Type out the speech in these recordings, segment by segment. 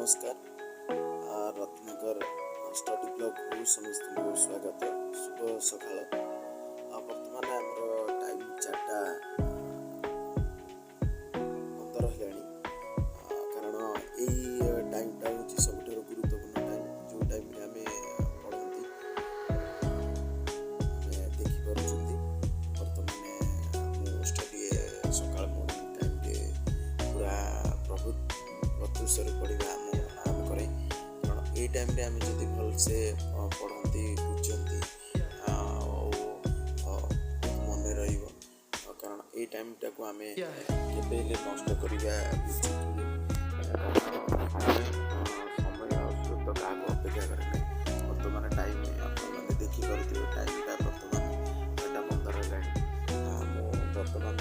ନମସ୍କାର। ରତ୍ନାକର ଷ୍ଟଡି ବ୍ଲଗ୍କୁ ସମସ୍ତଙ୍କୁ ସ୍ୱାଗତ। ଶୁଭ ସକାଳ। ଆଉ ବର୍ତ୍ତମାନ ଆମର ଟାଇମ୍ 4:15 ହେଲାଣି। କାରଣ ଏଇ ଟାଇମ୍ଟା ହେଉଛି ସବୁଠାରୁ ଗୁରୁତ୍ୱପୂର୍ଣ୍ଣ ଟାଇମ୍, ଯେଉଁ ଟାଇମ୍ରେ ଆମେ ପଢ଼ନ୍ତି। ଆମେ ଦେଖିପାରୁଛନ୍ତି, ବର୍ତ୍ତମାନ ମୁଁ ଷ୍ଟଡି ସକାଳ ମର୍ଣ୍ଣିଂ ଟାଇମ୍ରେ ପୁରା ବହୁତ ପ୍ରତ୍ୟୁଷରେ ପଢ଼ିବା ମୁଁ ଆରମ୍ଭ କରେ। କାରଣ ଏଇ ଟାଇମ୍ରେ ଆମେ ଯଦି ଭଲସେ ପଢ଼ନ୍ତି, ବୁଝନ୍ତି ଆଉ ବହୁତ ମନେ ରହିବ। କାରଣ ଏଇ ଟାଇମ୍ଟାକୁ ଆମେ କେବେ ହେଲେ ନଷ୍ଟ କରିବା ଉଚିତ ନୁହେଁ। କାରଣ ସମୟ ଆଉ ସ୍ରୋତ କାହାକୁ ଅପେକ୍ଷା କରେ ନାହିଁ। ବର୍ତ୍ତମାନ ଟାଇମ୍ ଆପଣମାନେ ଦେଖିପାରୁଥିବେ, ଟାଇମ୍ଟା ବର୍ତ୍ତମାନ 4:15 ହେଲାଣି। ମୁଁ ବର୍ତ୍ତମାନ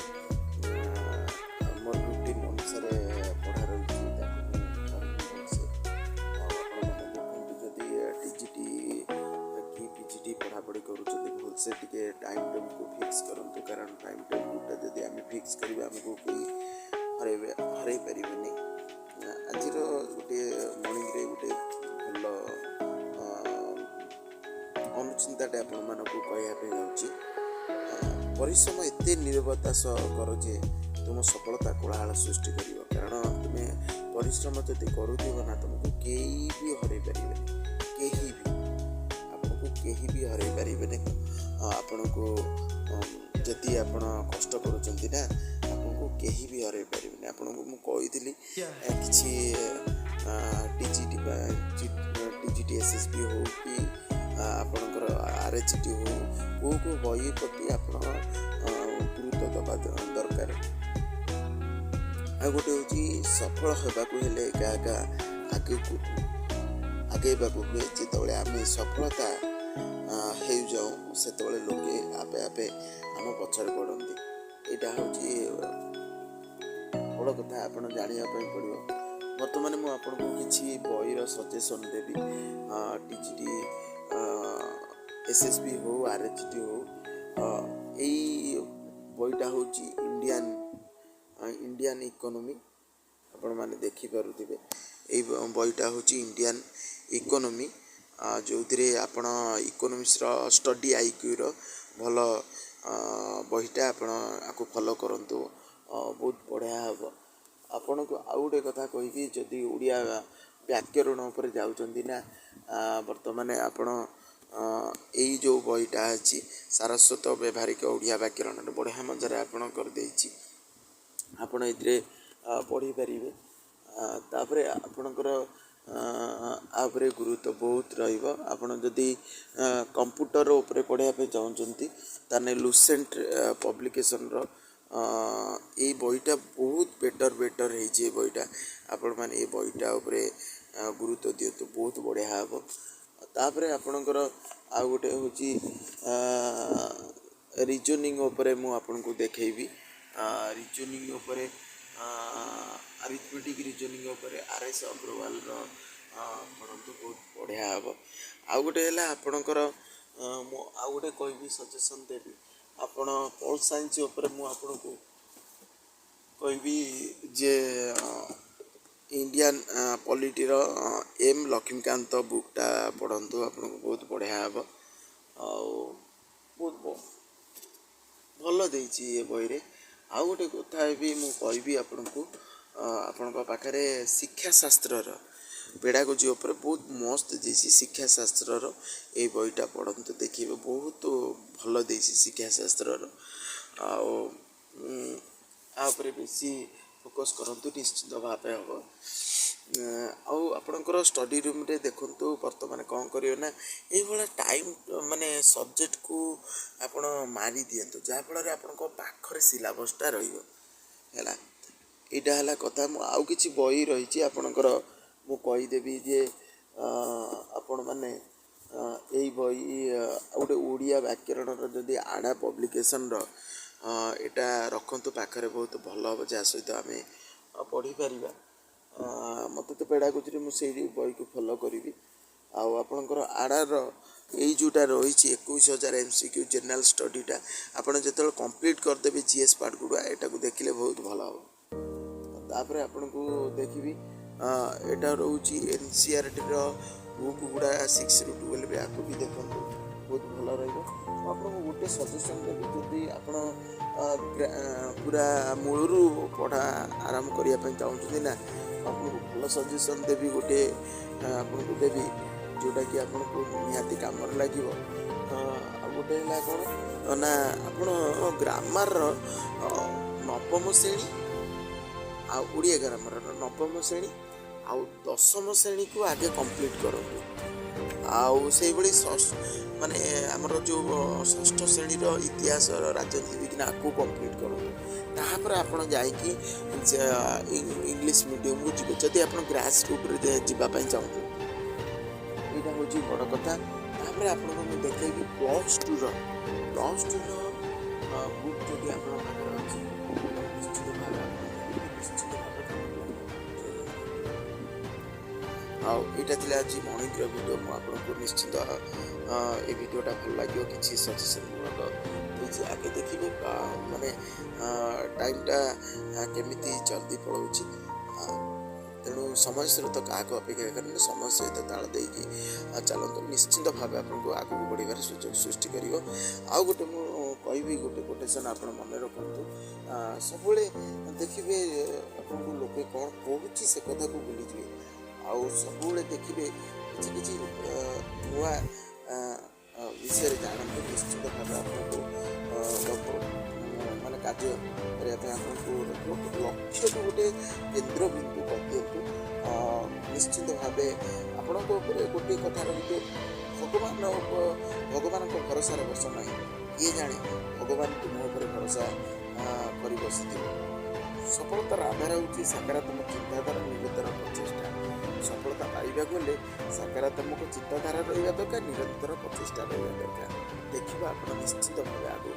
ମୋର ରୁଟିନ୍ ଅନୁସାରେ ପଢ଼ା ରହିଛି, ତାକୁ ମୁଁ ପଢ଼ିବି ଭଲସେ। ଆଉ ଆପଣମାନେ ଦେଖନ୍ତୁ, ଯଦି ଟିଜିଟି କି ପିଜିଟି ପଢ଼ାପଢ଼ି କରୁଛନ୍ତି, ଭଲସେ ଟିକେ ଟାଇମ୍ ଟେବୁଲ୍କୁ ଫିକ୍ସ କରନ୍ତୁ। କାରଣ ଟାଇମ୍ ଟେବୁଲ୍ଟା ଯଦି ଆମେ ଫିକ୍ସ କରିବା, ଆମକୁ କେହି ହରାଇ ପାରିବେନି। ଆଜିର ଗୋଟିଏ ମର୍ଣ୍ଣିଂରେ ଗୋଟେ ଭଲ ଅନୁଚିନ୍ତାଟେ ଆପଣମାନଙ୍କୁ କହିବା ପାଇଁ ଯାଉଛି। ପରିଶ୍ରମ ଏତେ ନିରବତା ସହ କର ଯେ ତୁମ ସଫଳତା କୋଳାହଳ ସୃଷ୍ଟି କରିବ। କାରଣ ତୁମେ ପରିଶ୍ରମ ଯଦି କରୁଥିବ ନା, ତୁମକୁ କେହି ବି ହରାଇ ପାରିବେନି। କେହି ବି ଆପଣଙ୍କୁ କେହି ବି ହରାଇ ପାରିବେନି। ଆପଣଙ୍କୁ ଯଦି ଆପଣ କଷ୍ଟ କରୁଛନ୍ତି ନା, ଆପଣଙ୍କୁ କେହି ବି ହରାଇ ପାରିବେନି। ଆପଣଙ୍କୁ ମୁଁ କହିଥିଲି କିଛି ଟିଜିଟି ବା ଟିଜିଟି ଏସ୍ଏସ୍ବି ହଉ କି ଆପଣଙ୍କର ଆର୍ଏଚ୍ଟି ହଉ, କେଉଁ କେଉଁ ବହି ପ୍ରତି ଆପଣ ଗୁରୁତ୍ୱ ଦେବା ଦରକାର। ଆଉ ଗୋଟେ ହେଉଛି, ସଫଳ ହେବାକୁ ହେଲେ ଏକା ଏକା ଆଗକୁ ଆଗେଇବାକୁ ହୁଏ। ଯେତେବେଳେ ଆମେ ସଫଳତା ହେଇଯାଉ, ସେତେବେଳେ ଲୋକେ ଆପେ ଆପେ ଆମ ପଛରେ ପଡ଼ନ୍ତି। ଏଇଟା ହେଉଛି ବଡ଼ କଥା, ଆପଣ ଜାଣିବା ପାଇଁ ପଡ଼ିବ। ବର୍ତ୍ତମାନ ମୁଁ ଆପଣଙ୍କୁ କିଛି ବହିର ସଜେସନ୍ ଦେବି। ଟିଜିଟି ଏସ୍ଏସ୍ବି ହଉ, ଆର୍ଏଚ୍ଟି ହଉ, ଏଇ ବହିଟା ହେଉଛି ଇଣ୍ଡିଆନ୍ ଇକୋନୋମି। ଆପଣମାନେ ଦେଖିପାରୁଥିବେ, ଏଇ ବହିଟା ହେଉଛି ଇଣ୍ଡିଆନ୍ ଇକୋନୋମି, ଯେଉଁଥିରେ ଆପଣ ଇକୋନୋମିକ୍ସର ଷ୍ଟଡି ଆଇକ୍ୟୁର ଭଲ ବହିଟା। ଆପଣ ଆକୁ ଫଲୋ କରନ୍ତୁ, ବହୁତ ବଢ଼ିଆ ହେବ। ଆପଣଙ୍କୁ ଆଉ ଗୋଟେ କଥା କହିବି, ଯଦି ଓଡ଼ିଆ ବ୍ୟାକରଣ ଉପରେ ଯାଉଛନ୍ତି ନା, ବର୍ତ୍ତମାନ ଆପଣ ଏଇ ଯେଉଁ ବହିଟା ଅଛି, ସାରସ୍ୱତ ବ୍ୟବହାରିକ ଓଡ଼ିଆ ବ୍ୟାକରଣରେ ବଢ଼ିଆ ମଜାରେ ଆପଣ କରିଦେଇଛି। ଆପଣ ଏଥିରେ ପଢ଼ିପାରିବେ। ତାପରେ ଆପଣଙ୍କର ଆ ଉପରେ ଗୁରୁତ୍ୱ ବହୁତ ରହିବ। ଆପଣ ଯଦି କମ୍ପ୍ୟୁଟର ଉପରେ ପଢ଼ିବା ପାଇଁ ଚାହୁଁଛନ୍ତି, ତାହେଲେ ଲୁସେଣ୍ଟ ପବ୍ଲିକେସନର ଏଇ ବହିଟା ବହୁତ ବେଟର୍ ବେଟର୍ ହେଇଛି। ଏ ବହିଟା ଆପଣମାନେ ଏ ବହିଟା ଉପରେ ଗୁରୁତ୍ୱ ଦିଅନ୍ତୁ, ବହୁତ ବଢ଼ିଆ ହେବ। ତାପରେ ଆପଣଙ୍କର ଆଉ ଗୋଟେ ହେଉଛି ରିଜନିଂ ଉପରେ ମୁଁ ଆପଣଙ୍କୁ ଦେଖେଇବି। ରିଜନିଂ ଉପରେ, ଆରିଥମେଟିକ୍ ରିଜନିଂ ଉପରେ ଆର୍ ଏସ୍ ଅଗ୍ରୱାଲର ପଢ଼ନ୍ତୁ, ବହୁତ ବଢ଼ିଆ ହେବ। ଆଉ ଗୋଟେ ହେଲା ଆପଣଙ୍କର, ମୁଁ ଆଉ ଗୋଟେ କହିବି, ସଜେସନ୍ ଦେବି, ଆପଣ ପୋଲ୍ ସାଇନ୍ସ ଉପରେ ମୁଁ ଆପଣଙ୍କୁ କହିବି ଯେ ଇଣ୍ଡିଆନ୍ ପଲିଟିର ଏମ୍ ଲକ୍ଷ୍ମୀକାନ୍ତ ବୁକ୍ଟା ପଢ଼ନ୍ତୁ, ଆପଣଙ୍କୁ ବହୁତ ବଢ଼ିଆ ହେବ। ଆଉ ବହୁତ ଭଲ ଦେଇଛି ଏ ବହିରେ। ଆଉ ଗୋଟେ କଥା ବି ମୁଁ କହିବି ଆପଣଙ୍କୁ, ଆପଣଙ୍କ ପାଖରେ ଶିକ୍ଷାଶାସ୍ତ୍ରର ପେଡ଼ାଗୋଜି ଉପରେ ବହୁତ ମସ୍ତ ଦେଇଛି। ଶିକ୍ଷାଶାସ୍ତ୍ରର ଏଇ ବହିଟା ପଢ଼ନ୍ତୁ, ଦେଖିବେ ବହୁତ ଭଲ ଦେଇଛି ଶିକ୍ଷାଶାସ୍ତ୍ରର। ଆଉ ଆ ଉପରେ ବେଶୀ ଫୋକସ୍ କରନ୍ତୁ, ନିଶ୍ଚିତ ଭାବେ ହେବ। ଆଉ ଆପଣଙ୍କର ଷ୍ଟଡି ରୁମ୍ରେ ଦେଖନ୍ତୁ, ବର୍ତ୍ତମାନ କ'ଣ କରିବେ ନା, ଏଇଭଳିଆ ଟାଇମ୍ ମାନେ ସବଜେକ୍ଟକୁ ଆପଣ ମାରି ଦିଅନ୍ତୁ, ଯାହାଫଳରେ ଆପଣଙ୍କ ପାଖରେ ସିଲାବସ୍ଟା ରହିବ। ହେଲା, ଏଇଟା ହେଲା କଥା। ମୁଁ ଆଉ କିଛି ବହି ରହିଛି ଆପଣଙ୍କର, ମୁଁ କହିଦେବି ଯେ ଆପଣମାନେ ଏଇ ବହି, ଆଉ ଗୋଟେ ଓଡ଼ିଆ ବ୍ୟାକରଣର ଯଦି ଆଡ଼ା ପବ୍ଲିକେସନର ଏଇଟା ରଖନ୍ତୁ ପାଖରେ, ବହୁତ ଭଲ ହେବ, ଯାହା ସହିତ ଆମେ ପଢ଼ିପାରିବା। ମୋତେ ତ ପେଡ଼ାଗୋଜିରେ ମୁଁ ସେଇ ବହିକୁ ଫଲୋ କରିବି। ଆଉ ଆପଣଙ୍କର ଆଡ଼ାର ଏଇ ଯେଉଁଟା ରହିଛି, 21,000 ଏମ୍ସିକ୍ୟୁ ଜେନେରାଲ୍ ଷ୍ଟଡ଼ିଟା, ଆପଣ ଯେତେବେଳେ କମ୍ପ୍ଲିଟ୍ କରିଦେବେ ଜିଏସ୍ ପାର୍ଟ ଗୁଡ଼ା, ଏଟାକୁ ଦେଖିଲେ ବହୁତ ଭଲ ହେବ। ତାପରେ ଆପଣଙ୍କୁ ଦେଖିବି, ଏଇଟା ରହୁଛି ଏନସିଆରଟିର ବୁକ୍ ଗୁଡ଼ା 6ରୁ 12, ୟାକୁ ବି ଦେଖନ୍ତୁ, ବହୁତ ଭଲ ରହିବ। ମୁଁ ଆପଣଙ୍କୁ ଗୋଟେ ସଜେସନ୍ ଦେବି, ଯଦି ଆପଣ ପୁରା ମୂଳରୁ ପଢ଼ା ଆରମ୍ଭ କରିବା ପାଇଁ ଚାହୁଁଛନ୍ତି ନା, ଆପଣଙ୍କୁ ଭଲ ସଜେସନ୍ ଦେବି ଗୋଟେ ଆପଣଙ୍କୁ ଦେବି, ଯେଉଁଟାକି ଆପଣଙ୍କୁ ନିହାତି କାମରେ ଲାଗିବ। ଆଉ ଗୋଟେ ହେଲା କ'ଣ ନା, ଆପଣ ଗ୍ରାମାରର ନବମ ଶ୍ରେଣୀ ଆଉ ଓଡ଼ିଆ ଗ୍ରାମାରର ନବମ ଶ୍ରେଣୀ ଆଉ ଦଶମ ଶ୍ରେଣୀକୁ ଆଗେ କମ୍ପ୍ଲିଟ୍ କରନ୍ତୁ। ଆଉ ସେଇଭଳି ମାନେ ଆମର ଯେଉଁ ଷଷ୍ଠ ଶ୍ରେଣୀର ଇତିହାସର, ରାଜନୀତି ବିଜ୍ଞାନ, ଆକୁ କମ୍ପ୍ଲିଟ୍ କରନ୍ତୁ। ତାପରେ ଆପଣ ଯାଇକି ଇଂଲିଶ ମିଡ଼ିୟମକୁ ଯିବେ, ଯଦି ଆପଣ ଗ୍ରାସ୍ ରୁଟ୍ରେ ଯିବା ପାଇଁ ଚାହୁଁଛନ୍ତି। ଏଇଟା ହେଉଛି ବଡ଼ କଥା। ତାପରେ ଆପଣଙ୍କୁ ମୁଁ ଦେଖେଇବି ପ୍ଲସ୍ ଟୁର ବୁକ୍। ଯଦି ଆପଣଙ୍କ ପାଖରେ ଅଛି, ନିଶ୍ଚିତ ଭାବେ ଆପଣ ନିଶ୍ଚିତ ଭାବେ କାମରେ ଲାଗିବ। ଆଉ ଏଇଟା ଥିଲା ଆଜି ମର୍ଣ୍ଣିଂର ଭିଡ଼ିଓ। ମୁଁ ଆପଣଙ୍କୁ ନିଶ୍ଚିନ୍ତ ଏ ଭିଡ଼ିଓଟା ଭଲ ଲାଗିବ। କିଛି ସଜେସନ୍ ମୂଳକ ଦେଇଛି। ଆଗେ ଦେଖିବେ ମାନେ ଟାଇମ୍ଟା କେମିତି ଜଲ୍ଦି ପଳାଉଛି। ତେଣୁ ସମୟ ସ୍ରୋତ କାହାକୁ ଅପେକ୍ଷା କରେନି। ସମୟ ସହିତ ତାଳ ଦେଇକି ଚାଲନ୍ତୁ, ନିଶ୍ଚିନ୍ତ ଭାବେ ଆପଣଙ୍କୁ ଆଗକୁ ବଢ଼ିବାର ସୁଯୋଗ ସୃଷ୍ଟି କରିବ। ଆଉ ଗୋଟେ ମୁଁ କହିବି, ଗୋଟେ କୋଟେସନ୍ ଆପଣ ମନେ ରଖନ୍ତୁ। ସବୁବେଳେ ଦେଖିବେ, ଆପଣଙ୍କୁ ଲୋକେ କ'ଣ କହୁଛି ସେ କଥାକୁ ଭୁଲିଯିବେ ଆଉ ସବୁବେଳେ ଦେଖିବେ କିଛି କିଛି ନୂଆ ବିଷୟରେ ଜାଣନ୍ତୁ। ନିଶ୍ଚିନ୍ତ ଭାବେ ଆପଣଙ୍କୁ ମାନେ କାର୍ଯ୍ୟ କରିବା ପାଇଁ ଆପଣଙ୍କୁ ରଖିବ। ଲକ୍ଷ୍ୟକୁ ଗୋଟେ କେନ୍ଦ୍ରବିନ୍ଦୁ କରିଦିଅନ୍ତୁ। ନିଶ୍ଚିନ୍ତ ଭାବେ ଆପଣଙ୍କ ଉପରେ ଗୋଟିଏ କଥା ରହିଥିବ, ଭଗବାନଙ୍କ ଭରସାରେ ବସ ନାହିଁ। କିଏ ଜାଣେ, ଭଗବାନ ତୁମ ଉପରେ ଭରସା କରି ବସିଥିବ। ସଫଳତାର ଆଧାର ହେଉଛି ସକାରାତ୍ମକ ଚିନ୍ତାଧାରା, ନିରନ୍ତର ପ୍ରଚେଷ୍ଟା। ସଫଳତା ପାଇବାକୁ ହେଲେ ସକାରାତ୍ମକ ଚିନ୍ତାଧାରା ରହିବା ଦରକାର, ନିରନ୍ତର ପ୍ରଚେଷ୍ଟା ରହିବା ଦରକାର। ଦେଖିବା, ଆପଣ ନିଶ୍ଚିତ ଭାବେ ଆଗକୁ